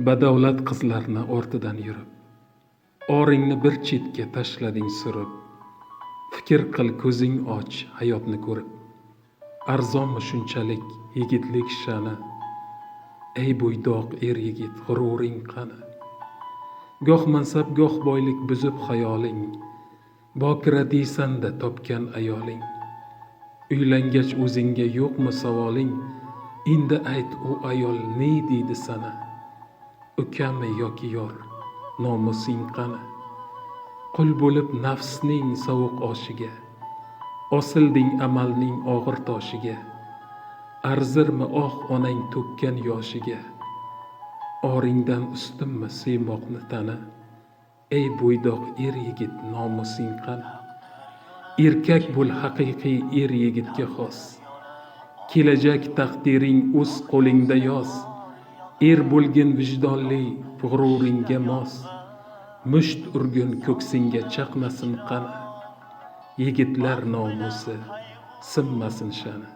Badavlat qizlarni ortidan yurib, oringni bir chetga tashlading surib. Fikr qil, ko'zing och, hayotni ko'rib. Arzonmi shunchalik yigitlik sha'ni? Ey bo'ydoq er yigit, g'ururing qani? Goh mansab, goh boylik buzib xayoling, bokira deysan-da topgan ayoling. Uylangach o'zingga yo'qmi savoling? Endi ayt, u ayol ne deydi sana? Ukami yoki yor, nomusing qani? Qul bo'lib nafsning sovuq oshiga, osilding amalning og'ir toshiga. Arzirmi oh onang to'kkan yoshiga? Oringdan ustunmi siymoqni tana? Ey bo'ydoq er yigit, nomusing qani? Erkak bo'l haqiqiy er yigitga xos. Kelajak taqdiring o'z qo'lingda yoz. Er bo'lgin vijdonli, g'ururingga mos. Musht urgin ko'ksingga, chaqnasin qani. Yigitlar nomusi sinmasin shani.